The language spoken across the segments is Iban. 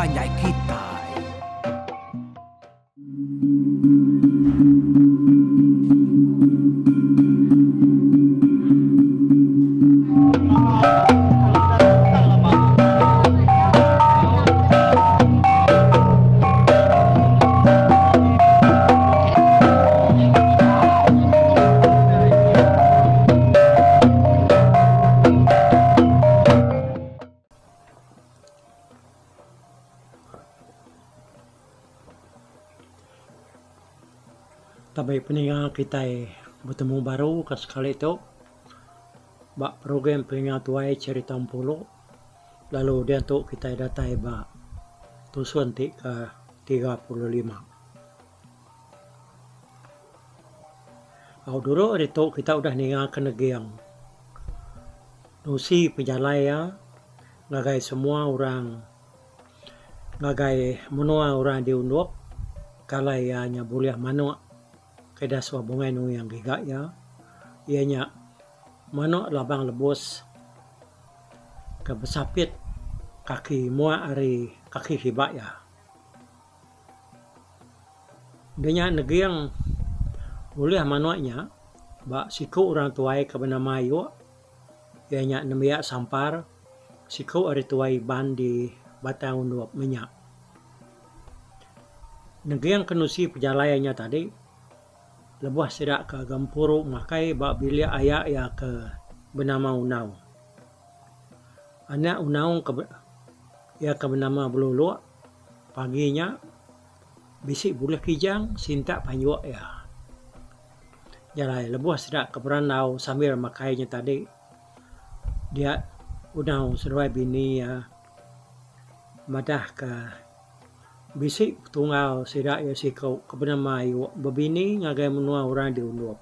panjai kitai. Tabi peninga kitai betemu baru ke sekali tu ba program Peninga Tuai Cherita Empulu lalu diatu kitai datai ba tusun ti ke 35. Au dulu ari tu kita udah ninga ke Neging nusi pejalai iya ngagai semua orang ngagai menua orang di Undop kalai iya nya bulih manok ke dasuh Bungai Nuing giga iya, iya nya manok Labang Lebus ke besapit kaki muak ari kaki kiba iya. Udah nya Neging bulih manok nya ba siku orang tuai ke benama Ayuk iya nya nembiak Sampar siku ari tuai Iban di Batang Undop menya. Neging ke nusi pejalai iya nya tadi lebuh sida ke gempuru makai ba bilik aya iya ke benama Unau. Anak Unau ke iya ke benama Belulok pagi nya bisi bulih kijang sintak panjuk iya. Jalai lebuh sida ke berandau sambil makai nya tadi dia Unau seduai bini iya madah ka bisi petunggal sida iya siku ke benama Ayuk bebini ngagai menua orang di Undop.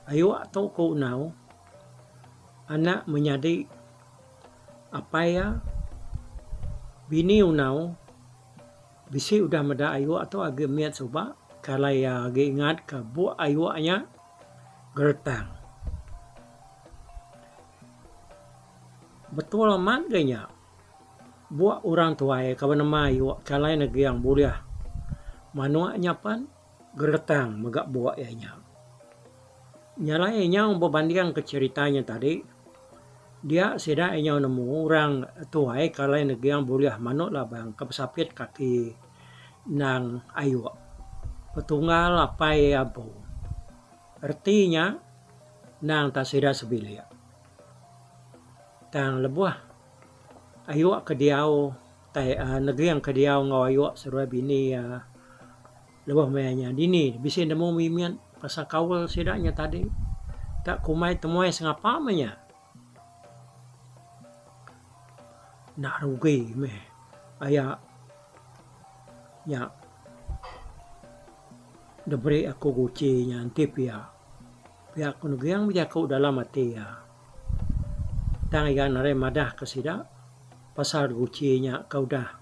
Ayuk tu ku Unau anak menyadi apai iya bini Unau. Bisi udah meda ayuk tu agi mit suba ke alai iya agi ingat ka buk ayuk nya geretang. Betul amat ga nya buk orang tuai ka benema ayuk ke alai neging bulih manuk nya pan geretang mega buk iya nya. Nya alai inyau bebanding ke cherita nya tadi dia sida inyau nemu orang tuai ke alai neging bulih manuk labang ke besapit kaki endang ayuk petunggal apai iya empu. Reti nya endang tak sida sebilik. Tang lebuh ayuk ke diau tai uhh neging ke diau enggau ayuk seduai bini iya. Lebuh maya nya dini bisi nemu mimit pasal kaul sida nya tadi. Tak kumbai temuai sengapa meh nya. Enda rugi meh aya nya diberi aku guchi nya enti pia. Pia ku neging bejaku dalam ati iya. Tang iya narai madah ke sida pasal guchi nya ke udah.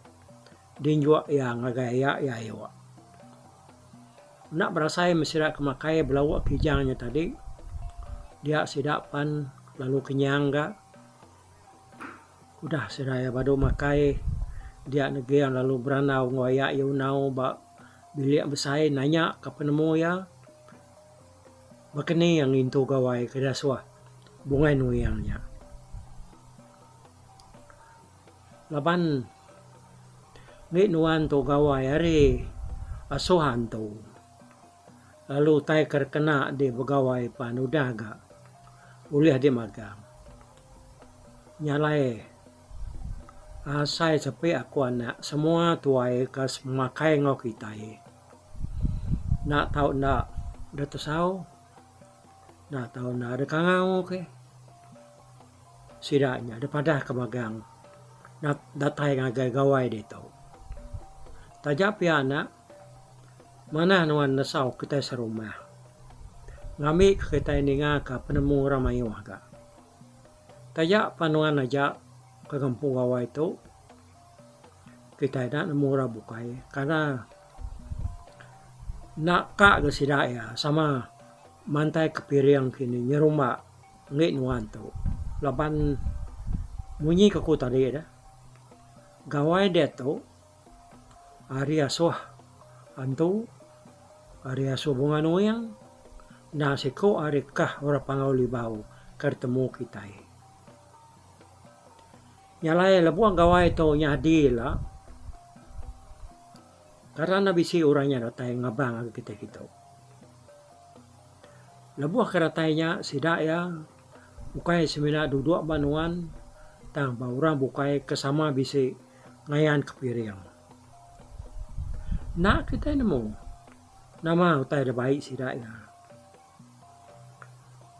Dinjuk iya ngagai iya iya ayuk. Enda berasai meh sida ke makai belauk kijang nya tadi dia sida pan lalu kenyang ga. Udah sida iya badu makai dia neging lalu berandau enggau iya iya unau ba bilik besai nanya ka penemu iya baka ni iya ngintu gawai ke dasuh Bungai Nuing nya. Laban agi nuan tu gawai ari asuh antu lalu utai ke kena di begawai pan udah ga ulih di magang. Nya alai asai sepi aku anak semua tuai ke semakai enggau kitai enda tau enda deh tesau enda tau enda deh kangau ke. Sida nya dipadah ke magang datai ngagai gawai ditu. Taja pia anak, manah nuan nesau kitai serumah. Ngambi ke kitai ninga ka penemu orang mayuh ga. Taja pa nuan aja ke ngempu gawai tu, kitai enda nemu orang bukai kerana enda ka ga sida iya sama mantai ke piring kini nyerumba. Enggi nuan tu laban munyi ke ku tadi dah. Gawai diatu ari asuh antu, ari asuh Bunga Nuing endang siku ari kah orang Panggau Libau ke ditemu kitai. Nya alai lebuh gawai tu nyadi ila kada enda bisi orang nya datai ngabang ngagai kitai kitu. Lebuh ke datai nya sida iya ukai semina duduk ba nuan tang ba orang bukai ke sama bisi ngayanka piring. Enda kitai nemu nama utai da bai sida iya.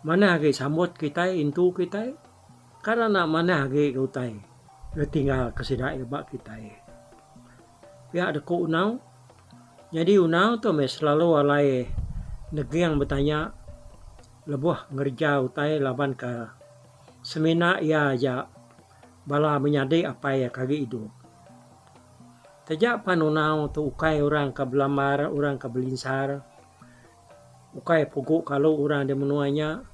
Manah agi sambut kitai intu kitai kada enda manah agi ga utai da tinggal ke sida iya ba kitai. Pia deku unau. Nyadi unau tu meh selalu alai neging betanya lebuh ngereja utai laban ke semina iya aja bala menyadi apai iya ke agi idup. Taja pan unau tu ukai orang ke belambar orang ke belinsar ukai pugu kalu orang di menua nya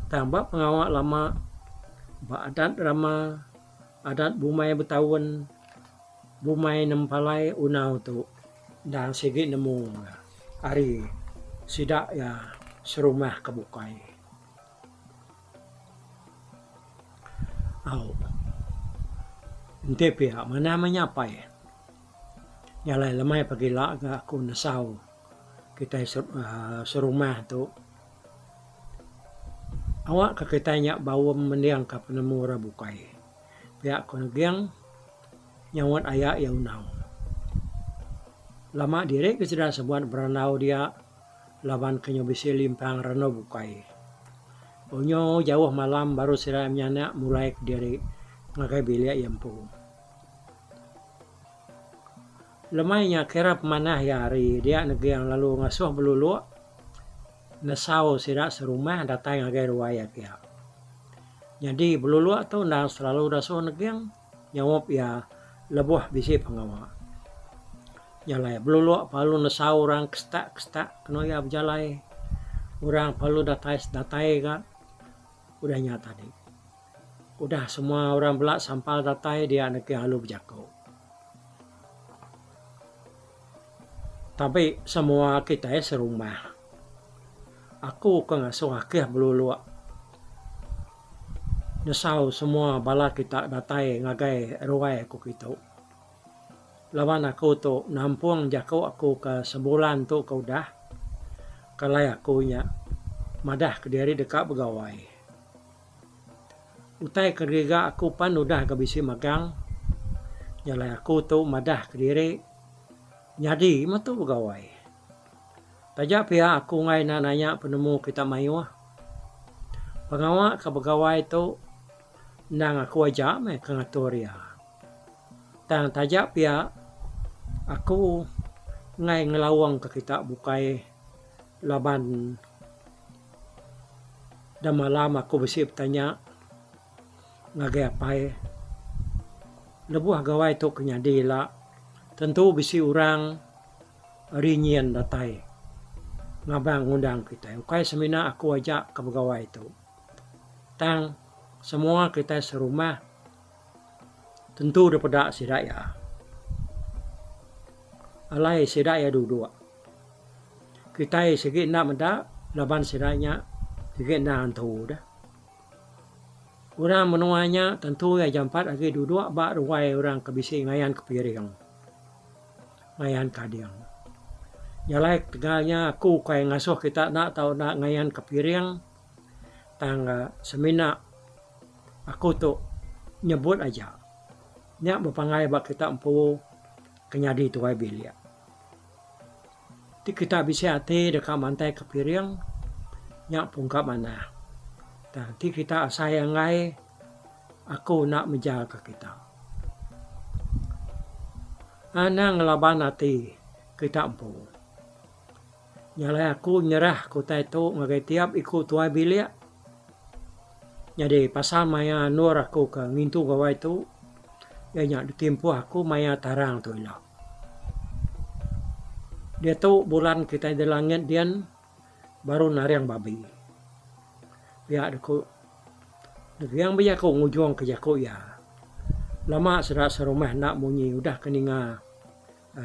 tang ba pengawa lama ba adat rama adat bumai betaun. Bumai nempalai unau tu endang sigi nemu ari sida iya serumah ke bukai. Au enti pia manah meh nyapai. Nya alai lemai pagila ga aku nesau kitai uhh serumah tu awak ka kitai nya baum mending ka penemu orang bukai. Pia ku Neging nyaut aya iya unau. Lama diri ke sida sebuat berandau dia laban ke nyau bisi limpang randau bukai. Unyo jauh malam baru sida menyanak mulai kediri ngagai bilik iya empu. Lemai nya kira pemanah iya hari dia Neging lalu ngasuh beluluk nesau sida serumah datai ngagai ruai iya pia. Nyadi beluluk tu endang selalu dasuh Neging nyaup iya lebuh bisi pengawa. Nya alai beluluk perlu nesau orang ke setak ke setak kenu iya bejalai. Orang perlu datai sedatai ga udah nya tadi. Udah semua orang bela sampal datai dia Neging lalu bejaku. Tabi semua kitai serumah. Aku ke ngasuh akih beluluk nesau semua bala kita datai ngagai ruai aku kitu. Laban aku tu nampung jaku aku ke sebulan tu ke udah ke alai aku nya madah kediri deka begawai. Utai ke digiga aku pan udah ga bisi magang. Nya alai aku tu madah kediri nyadi meh tu begawai. Taja pia aku enggai enda nanya penemu kita mayuh. Pengawa ke begawai tu endang aku aja meh ke ngatur iya. Tang taja pia aku enggai ngelaung ke kita bukai laban da malam aku bisi betanya ngagai apai lebuh gawai tu ke nyadi ila tentu bisi orang Ari nyin datai ngabang ngundang kitai ukai semina aku aja ke begawai tu tang semua kitai serumah tentu dep peda sida iya. Alai sida iya duduk kitai sigi enda meda laban sida nya sigi enda antu deh. Orang menua nya tentu iya jampat agi duduk ba ruai orang ke bisi ngayan ke piring. Ngayan ke ading. Nya alai ketegal nya aku ukai ngasuh kita enda tau enda ngayan ke piring tang semina aku tu nyebut aja. Nya bepanggai ba kita empu ke nyadi tuai bilik. Ti kita bisi ati deka mantai ke piring nya pungka manah. Tang ti kita asai enggai aku enda mejalka kita. Anang ngelaban ati kita empu. Nya alai aku nyerahka utai tu ngagai tiap iku tuai bilik. Nyadi pasal maya endur aku ke ngintu gawai tu iya nya ditimpuh aku maya tarang tu ila. Diatu bulan kitai di langit dian baru naring babi. Pia deku Neging bejaku ngujung ke jaku iya. Lama sida serumah enda munyi udah ke ninga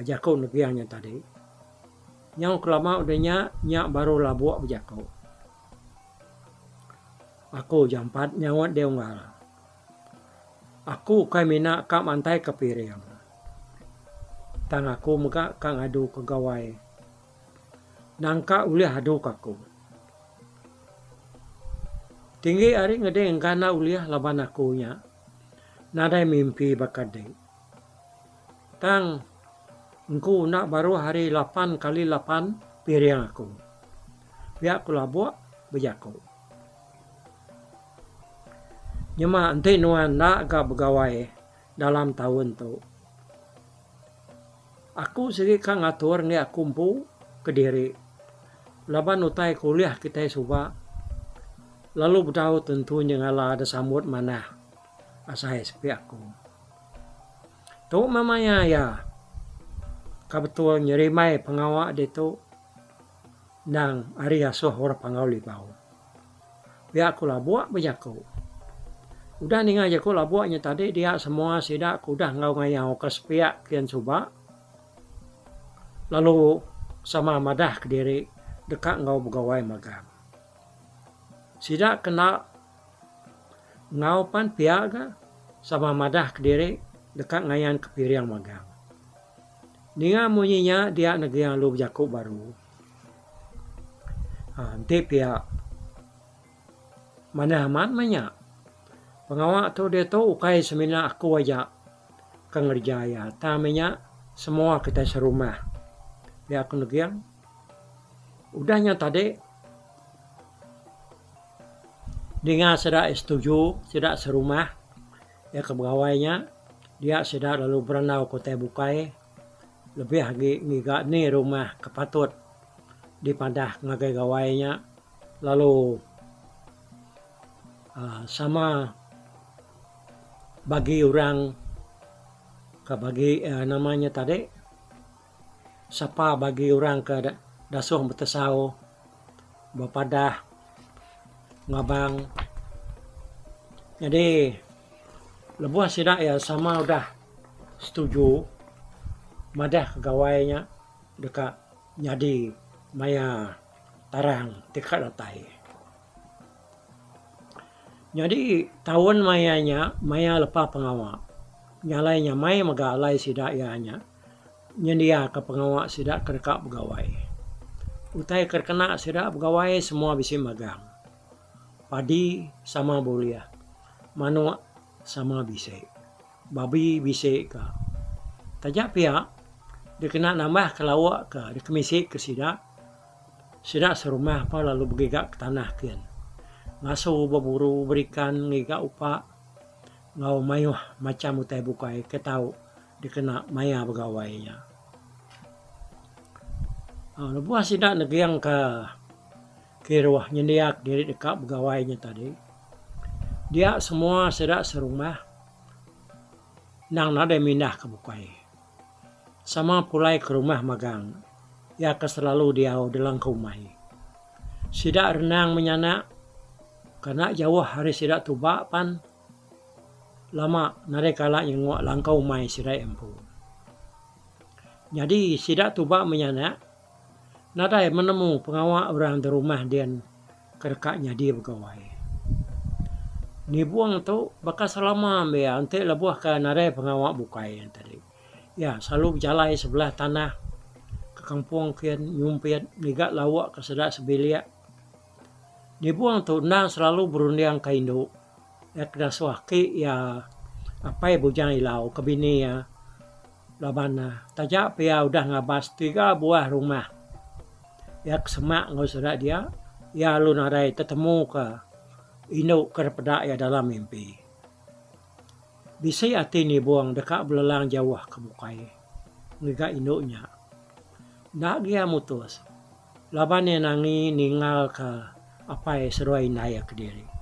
jaku Negiang nya tadi. Nyau kelama udah nya, nya baru Labuk bejaku. Aku jampat nyaut deh unggal. Aku ukai mina ka mantaika piring. Tang aku mega ka ngaduka gawai. Nangka ulih adu ka aku. Tinggi ari ngeding engka enda ulih laban aku nya nadai mimpi baka dek. Tang engku enda baruh ari lapan kali lapan piring aku. Pia ku Labuk bejaku. Nyema enti nuan enda ga begawai dalam taun tu. Aku sigi ka ngatur enggi aku empu kediri laban utai ke ulih kitai suba lalu bedau tentu nyengala da sambut manah asai sepi aku. Tu meh maya iya ka betul nyerimbai pengawa ditu. Endang ari asuh orang Panggau Libau. Pia ku Labuk bejaku. Udah ninga jaku Labuk nya tadi dia semua sida ke udah enggau ngayau ke sepiak kian suba lalu sama madah kediri deka enggau begawai magang. Sida ke enda enggau pan pia ga sama madah kediri deka ngayan ke piring magang. Ninga munyi nya dia Negeri lalu bejaku baru. Haa enti pia manah amat meh nya. Pengawa tu diatu ukai semina aku aja ke ngereja iya tang meh nya semua kitai serumah. Pia ku Negeri. Udah nya tadi ninga sida setuju sida serumah. Iya ke begawai nya, dia sida lalu berandau ke utai bukai lebih agi ngiga ni rumah ke patut dipadah ngagai gawai nya lalu uhh sama bagi orang ke bagi uhh nama nya tadi sapa bagi orang ke dasuh betesau bepadah ngabang. Nyadi lebuh sida iya sama udah setuju madah gawai nya deka nyadi maya tarang ti ka datai. Nyadi taun maya nya maya lepa pengawa nya alai nyamai mega alai sida iya nya. Nyendiaka pengawa sida ke deka begawai. Utai ke dikena sida begawai semua bisi magang. Padi sama bulih, manuk sama bisi, babi bisi ka. Taja pia dikena nambahka lauk ke dikemisika sida, sida serumah pa lalu begiga ke tanah kin. Ngasu beburu berikan ngiga upa enggau mayuh macham utai bukai ke tau. Dikena maya begawai nya. Lebuh sida neging ka kiruh nyendia diri deka begawai nya tadi, dia semua sida serumah endang nadai mindah ke bukai. Sama pulai ke rumah magang iya ke selalu diau dalam ke umai. Sida renang menyanak kana jauh ari sida tuba pan. Lama nadai kala nyenguk langkau umai sida empu. Nyadi sida tuba menyanak nadai menemu pengawa orang da rumah din ke deka nyadi begawai. Nibung tu baka selama meh iya enti lebuh ke nadai pengawa bukai tadi. Iya selalu bejalai sebelah tanah ke kampung kin nyumpit ngiga lauk ke sida sebilik. Nibung tu endang selalu berunding ka indu. Iya ke dasuh aki iya apai Bujang Ilau ke bini iya laban ne taja pa iya udah ngabas tiga buah rumah iya ke semak enggau sida dia iya lalu nadai tetemu ke indu ke dipeda iya dalam mimpi. Bisi ati Nibong deka belelang jauh ke bukai ngiga indu nya. Enda agi iya mutus. Laban iya nangi ninggalka apai seruai indai iya kediri.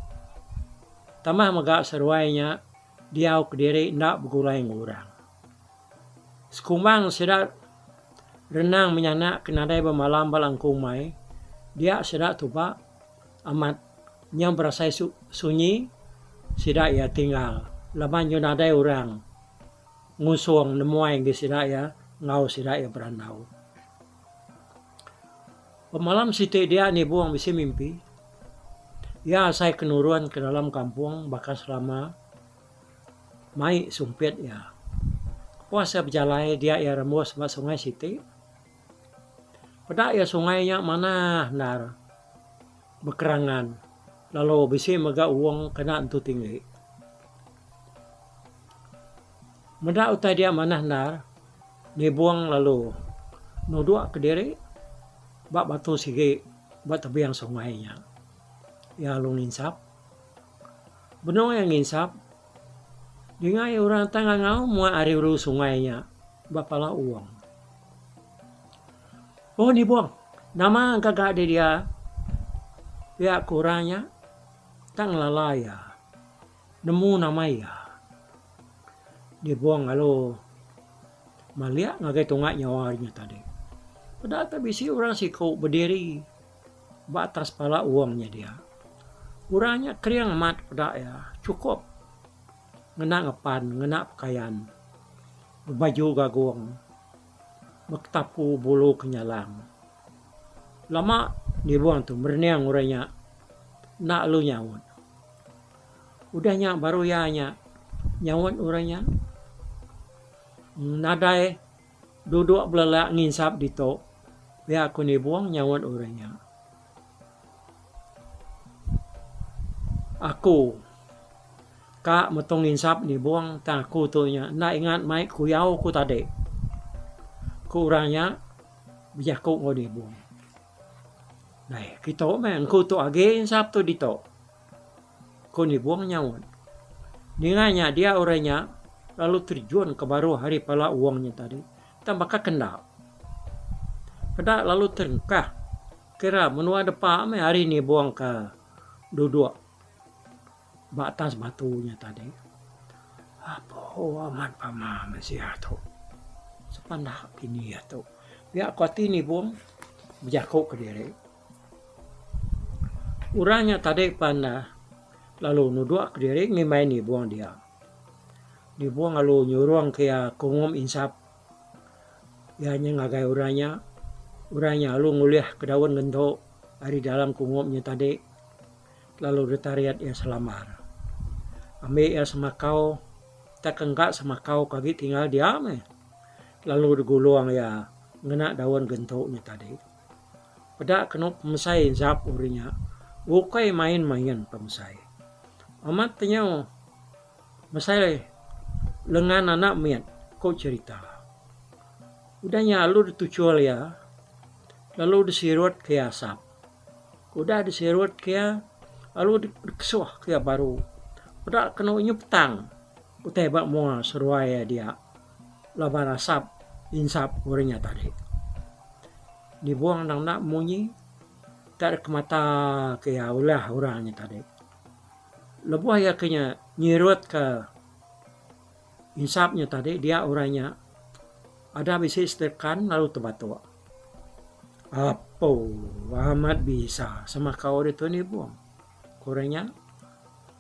Tambah mega seruai nya diau kediri enda begulai enggau orang. Sekumbang sida renang menyanak ke nadai bemalam ba langkung umai, dia sida tuba amat nyau berasai sunyi sida iya tinggal laban nyau nadai orang. ngusung nemuai ngagai sida iya enggau sida iya berandau. Pemalam siti dia nibung bisi mimpi. Iya asai ke nurun ke dalam kampung baka selama mai sumpit iya. Kepuas iya bejalai dia iya rembus ba sungai siti. Peda iya sungai nya manah endar bekerangan lalu bisi mega wong kena entu tinggi. Meda utai dia manah endar, Nibung lalu nuduk kediri ba batu sigi ba tebing sungai nya. Iya lalu nginsap. Benung iya nginsap, dinga iya orang tai ngangau muak ari ulu sungai nya ba pala wong. Oh Nibung, nama gaga dih dia? Pia ku orang nya tak ngelala iya. Nemu nama iya. Dibung lalu malik ngagai tunga nyawa nya tadi. Peda te bisi orang siku bediri ba atas pala wong nya dia. Orang nya kering amat peda iya chukup ngena ngepan ngena pekayan bebaju gagung beketapu bulu kenyalang. Lama dibung tu merening orang nya enda lalu nyaut. Udah nya baru iya nya nyaut orang nya nadai duduk belelak nginsap ditu pia ku nibung nyaut orang nya. Aku ka metung nginsap nibung tang aku tu nya enda ingat mai kuyau ku tadi ku orang nya bejaku enggau nibung. Nai kitu meh engku tu agi insap tu ditu. Ku Nibung nyaut. Ninga nya dia orang nya lalu terjun ke baruh ari pala wong nya tadi tang baka kenda. Peda lalu terengkah kira menua depa meh ari Nibung ke duduk ba atas batu nya tadi. Apo amat pama mensia tu. Sepanda kini iya tu. Pia ku ati Nibung bejaku kediri. Orang nya tadi pan lalu nuduk kediri ngimbai nibung dia. Nibung lalu nyurung ke iya ke umum insap iya nya ngagai orang nya. Orang nya lalu ngulih ke daun ngentu ari dalam kungup nya tadi lalu ditarit iya selambar. Ambi iya semakau tak engka semakau ke agi tinggal dia meh lalu digulung iya ngena daun gentu nya tadi. Peda kenu pemesai zap uri nya ukai main-main pemesai. Amat tenyau mesai lengan anak mit ku cherita. Udah nya lalu dituchul iya lalu disirut ke iya asap. Udah disirut ke iya lalu dikesuh ke iya baru. Peda kenu nyu petang utai ba mua seruai iya dia. Laban asap insap uri nya tadi. Nibung endang enda munyi tak deka mata ke iya ulah orang nya tadi. Lebuh iya ke nya nyirut ke insap nya tadi dia orang nya ada bisi setekan lalu tebatuk. Apo amat bisa semakau ditu nibung ku orang nya.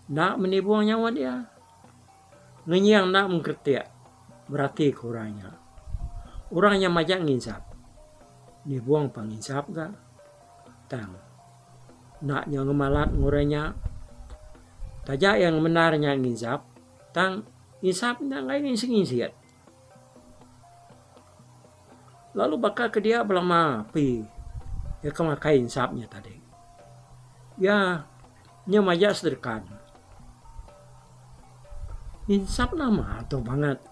Enda menibung nyaut iya. Ngenying enda mengkeretik berati ke orang nya. Orang nya majak nginsap. Nibung pun nginsap ga. Tang enda nya ngemalat enggau orang nya. Taja iya ngemendar nya nginsap tang nginsap nya enggai nginsit-nginsit. Lalu baka ke dia belama api iya ke makai insap nya tadi. Iya nya majak sederekan. Insap nama tu bangat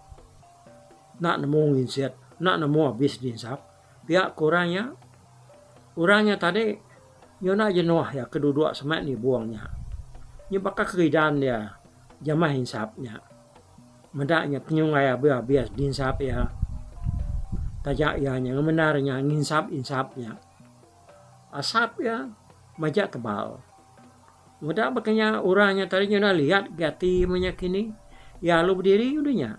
enda nemu nginsit, enda nemu abis dinsap. Pia ku orang nya. Orang nya tadi nyuna jenuh iya ke duduk semak nibung nya. Nya baka keridan iya jamah insap nya. Meda nya penyunggai abis-abis dinsap iya. Taja iya nya ngemendar nya nginsap-insap nya. Asap iya majak tebal. Meda baka nya orang nya tadi nyudah liat agi ati meh nya kini. Iya lalu bediri udah nya.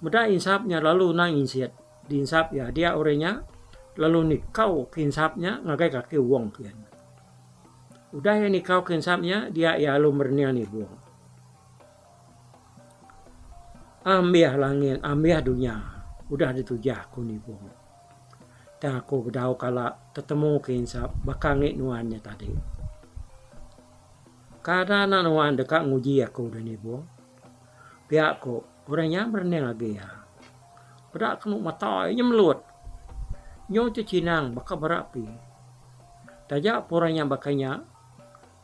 Meda insap nya lalu endang nginsit. Dinsap iya dia orang nya lalu nikau ke insap nya ngagai kaki wong kian. Udah iya nikau ke insap nya dia iya lalu merening nibung. Ambih langit ambih dunya udah ditujah ku Nibong. Tang aku bedau kala tetemu ke insap baka ngi nuan nya tadi. Kada enda nuan deka nguji aku deh Nibong. Pia ku orang nya merening agi iya. Peda kenu mata iya nyemelut. Nyu chechinang baka bara api. Taja pun orang nya baka nya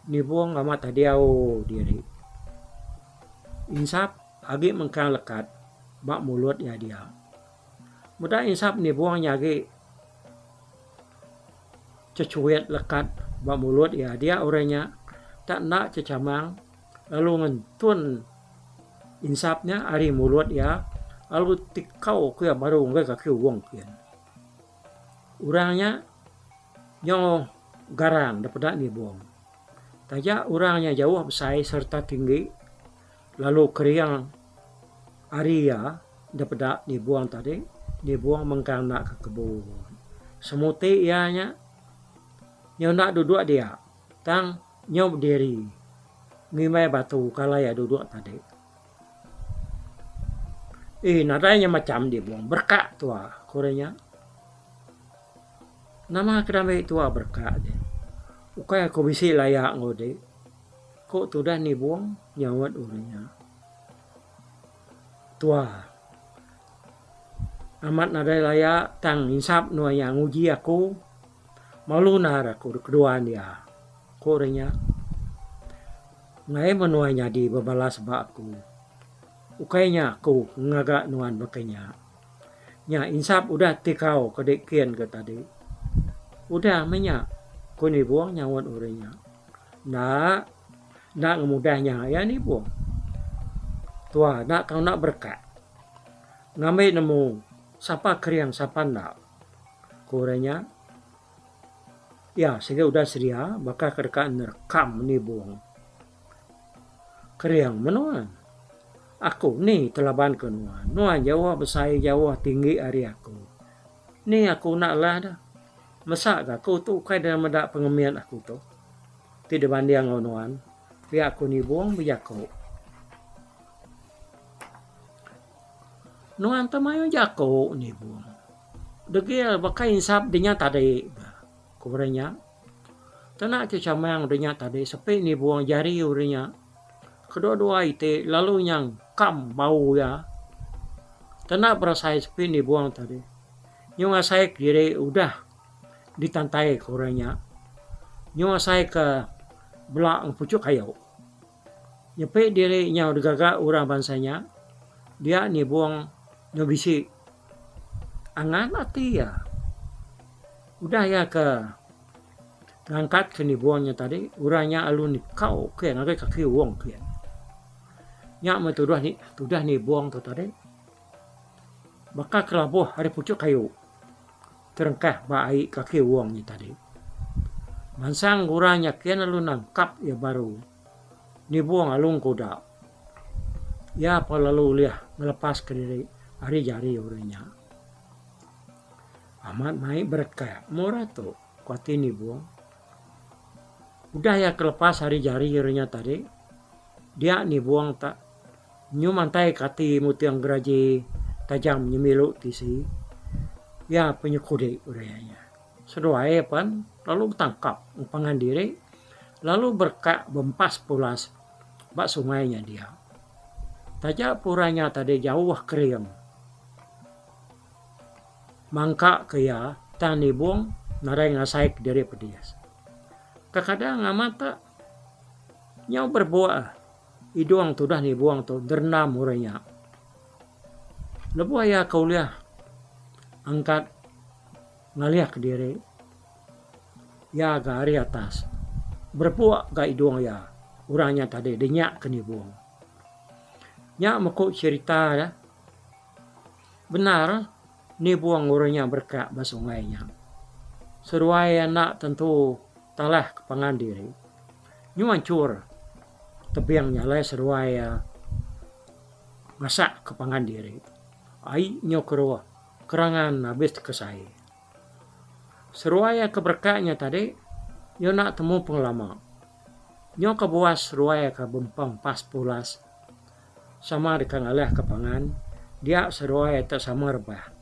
Nibong amat diau diri. Insap agi mengkang lekat ba mulut iya dia. Meda insap nibong nya agi chechuit lekat ba mulut iya dia orang nya tak enda chechamang lalu ngentun insap nya ari mulut iya lalu tikau ku iya baru ngagai kaki wong kian. Orang nya Nyo garang da peda nibong. Taja orang nya jauh besai sereta tinggi lalu kering ari iya da peda nibong tadi, nibong mengkang enda ke kebun. Semuti iya nya nyo enda duduk dia tang nyo bediri ngimbai batu kalai iya duduk tadi. Eii nadai nya macam nibong berekak tua ku orang nya. Nama ke dambi tua bereka deh. Ukai aku bisi laya enggau dek. Ku tudah nibung nyaut orang nya. Tua. Amat nadai laya tang insap nuan iya nguji aku. Malu nahar aku dek keduan iya. Ku orang nya. Enggai menua nyadi bebalas ba aku. Ukai nya aku ngaga nuan baka nya. Nya insap udah ti kau ke dik kin ke tadi. Udah meh nya, ku Nibong nyaut orang nya. Enda, enda ngemudah nya iya Nibong. Tua enda tau enda berekak. Ngambi nemu sapa kering sapa enda, ku orang nya. Iya sigi udah sedia baka ke deka nerekam Nibong. Kering menua. Aku ni telaban ke nuan. Nuan jauh besai jauh tinggi ari aku. Ni aku enda alah deh. Mesa ga aku tu ukai deh meda pengemin aku tu. Ti dibanding enggau nuan. Pia ku Nibong bejaku. Nuan tu mayuh jaku Nibong. Degil baka insap dinya tadi ga. Ku orang nya. Kena ke chamang udah nya tadi sepi nibung jari udah nya. Kedua-dua iti lalu nyangkam bau iya. Kena berasai sepi nibung tadi. Nyu asai kediri udah ditantai ke orang nya. Nyu asai ke bela puchuk kayu. Nyepi diri nyau digaga orang bansa nya, dia nibung nyau bisi angan ati iya. Udah iya ke ngangkat ke nibung nya tadi, orang nya lalu nikau ke ngagai kaki wong ke. Nya meh tuduh tudah nibung tu tadi baka ke labuh ari puchuk kayu terengkah ba ai kaki wong nya tadi. Mansang orang nya kin lalu nangkap iya baru. Nibung alung kuda. Iya pun lalu ulih ngelepaska diri ari jari orang nya. Amat mai berekat murah tu, ku ati Nibung. Udah iya ke lepas ari jari orang nya tadi, dia Nibung tak nyu mantai ke ati muting geraji tajam nyemilu tisi. Iya pun nyekudi orang nya. Seduai pan lalu betangkap pangan diri lalu berekak bempas pulas ba sungai nya dia. Taja pura nya tadi jauh kering mangka ke iya tang nibung nadai ngasai ke diri pedis. Kekadang amat te nyau berebuk idung tudah nibung tu derendam orang nya. Lebuh iya ke ulih angkat. Ngalih kediri iya ga ari atas berepuk ga idung iya orang nya tadi dinyak ke nibung. Nya meku cherita iya bendar nibung orang nya berekak ba sungai nya. Seduai iya enda tentu talah ke pangan diri. Nyu anchur tebing nya alai seduai iya ngasak ke pangan diri. Ai nyu keruh. Kerangan abis tekesai. Seruai iya ke berekak nya tadi, iya enda temu pengelama. Nyau kebuah seruai iya ke bempang pas pulas. sama deka ngalahka pangan, dia seduai te sama rebah.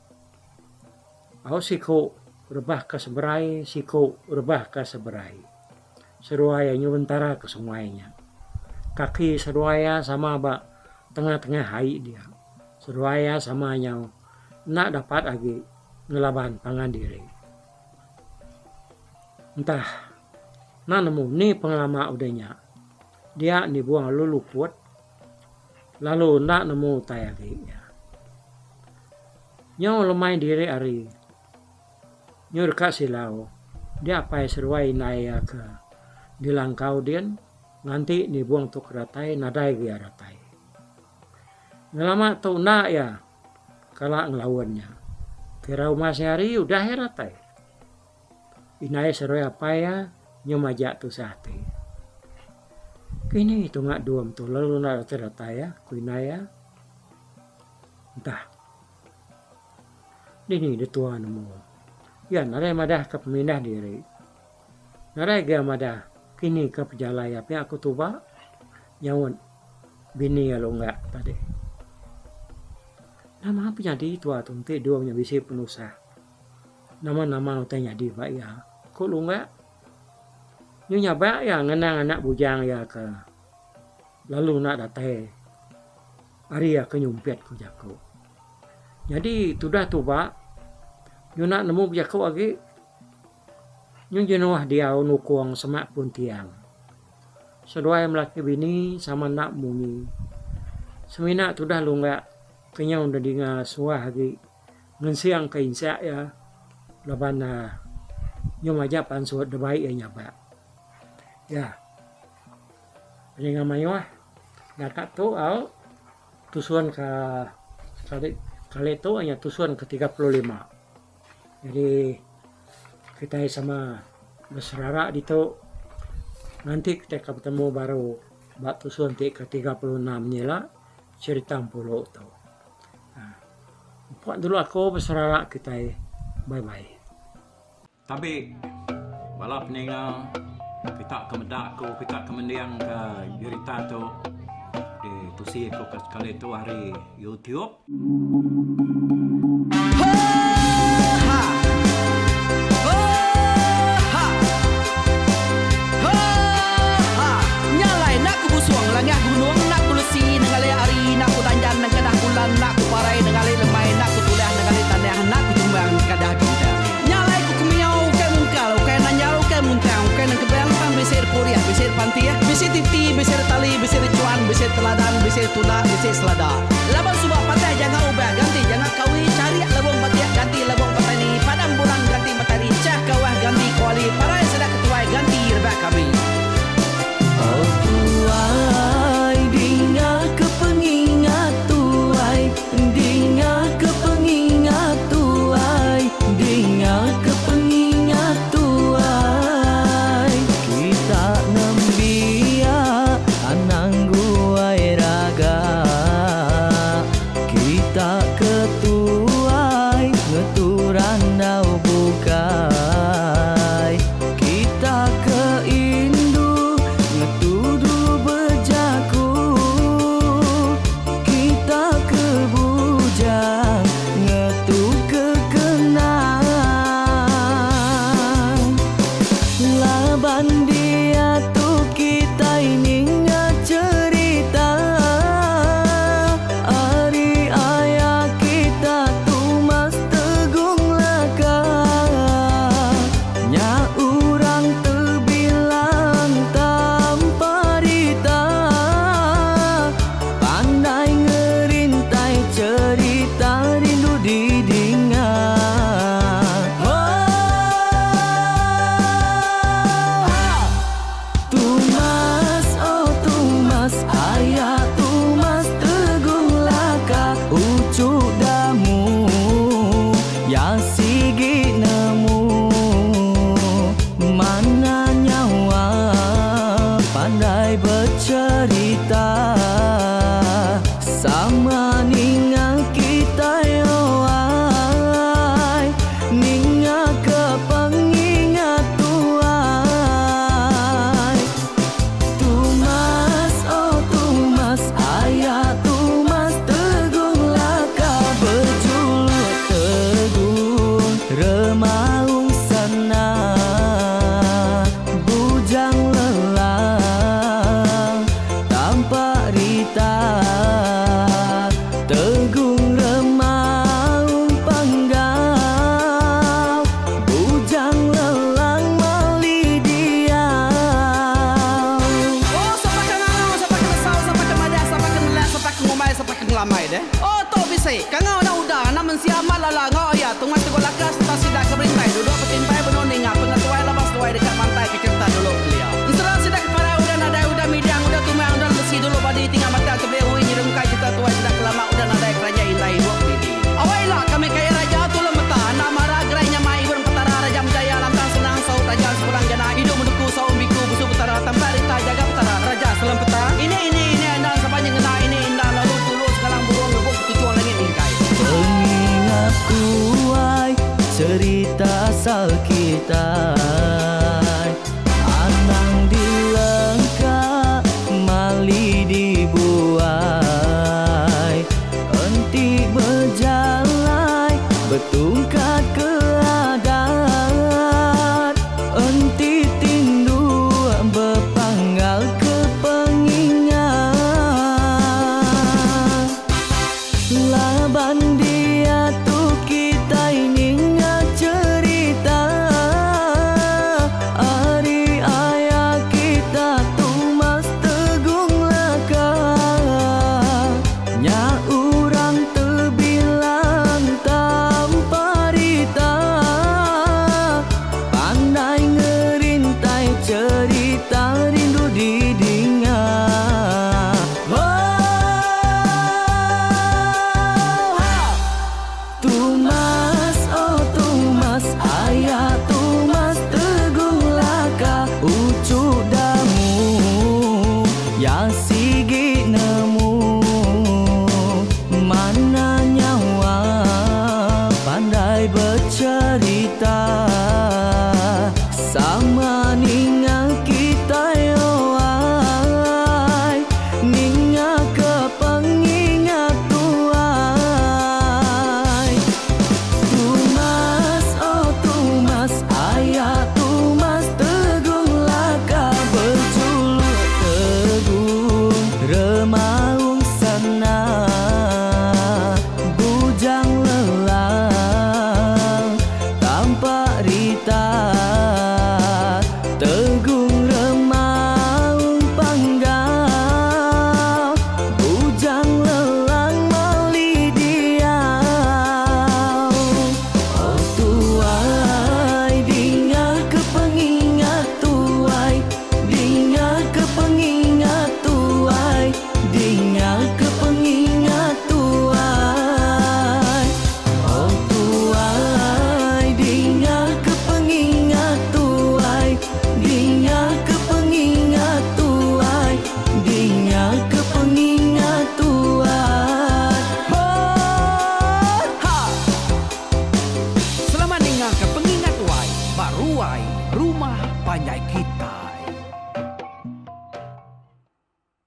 Au siku rebah ke seberai, siku rebah ke seberai. Seduai iya nyuruh entara ke sungai nya. Kaki seduai iya sama ba tengah-tengah ai dia. Seduai iya sama nyau enda dapat agi ngelaban pangan diri. Entah enda nemu ni pengelama udah nya. Dia nibung lalu luput lalu enda nemu utai agi iya. Nyau lemai diri hari nyu deka silau dia apai seduai indai iya ke dilangkau din nganti nibung tu ke datai nadai agi iya datai. Ngelama tu enda iya kala ngelaun nya. Kira uma sehari udah iya datai. Indai seduai apai iya nyu majak tusah ati. Kini tunga dum tu lalu enda datai datai iya ku indai iya. Entah. Dini ditua nemu. Iya nadai madah ke pemindah diri. Nadai ga madah kini ke pejalai iya pia ku tuba nyaut bini iya lungga tadi. Nama penyadi tua tu enti dua nya bisi penusah. Nama-nama utai nyadi ba iya, ku lungga. Nyu nyabak iya ngenang anak bujang iya ke lalu enda datai. Ari iya ke nyumpit ku jaku. Nyadi tudah tuba nyuna nemu bejaku agi nyu jenuh diau nukung semak pun tiang. Seduai melaki bini sama enda munyi. Semina tudah lungga ke nyau dedinga suah agi ngensing ke insak iya laban ne nyu majak pansut debai iya nyabak. Iya. Ninga mayuh naka tu au tusun ke sekali kali tu inya tusun ke 35. Jadi kitai sama beserara ditu nganti kitai ka betemu baru ba tusun ti ke 36 nyila cherita Empulu tu. Aaa empa dulu aku beserara kitai bye bye. Tabi bala peninga kita ke meda aku kita ke mending ka jerita tu di tusi aku ke sekali tu ari YouTube. Nya alai ku kemiau ukai mungkal, ukai nanjal, ukai muntang, ukai nengkebang tang bisi repurih, bisi repantih, bisi titi, bisi retali, bisi rechuan, bisi teladan, bisi tunda, bisi selada. Laban suba patah janga ubah ganti janga kawi, charik lebung batik ganti lebung petani, padam bulan ganti matari, chah kawah ganti kuali, parai sida ketuai ganti rebak kami. Oh tuai dinga ke pengingat tuai Dinga ke pengingat tuai Dinga ke pengingat tuai Kita nembiak anang guai raga Kita ke tuai ngetu randau bukai. amai deh. Oh tu bisi. Kangau enda udah anak mensia amat lala enggau aya tungai teguh laka sereta sida ke berintai duduk betimpai benung ninga pengetuai laban seduai deka mantai ke cherita dulu kelia. Ensera sida ke parai udah nadai udah midang udah tumang udah lesi dulu badi tinggal batang tebeli ui nyerungkai cherita tuai sida ke lama udah nadai keranjai indai ibuk didi. Awai ila kami kaya raja tulung meta enda mara gerai nyamai ibun petara raja menjaya lantang senang saut raja sepulang jana idup menuku saum biku busu petara tampak rita jaga petara raja selempeta ini ini ini enda saban nyengena ini enda lalu tulu sekalang burung ngebuk ketuchung langit mingkai. Pengingat tuai cerita asal kitai Anang dilengka mali dibuai Enti bejalai betungkat ke adat Enti tinduk bepanggal ke pengingat Laban diatu kitai ninga cherita ari aya kita Tumas Tegung Laka Nya orang tebilang tanpa rita Pandai ngerintai cherita rindu didinga Oh ha! Tumas oh Tumas aya Tumas Tegung Laka uchu damu ya sigi nemu Mana nyawa pandai becherita Sama ninga kitai oai Ninga ke pengingat tuai Tumas oh Tumas aya Tumas Tegung Laka bejuluk Tegung Remaung Sana Bujang Lelang Tampak Rita Tegung Remaung Panggau Bujang Lelang Mali Diau Oh tuai dinga ke pengingat tuai Dinga ke pengingat tuai Dinga ke pengingat tuai Oh tuai dinga ke pengingat tuai Dinga ke pengingat tuai Dinga ke pengingat tuai Oh ha! Selamat ninga ke pengingat tuai ba ruai rumah panjai kita.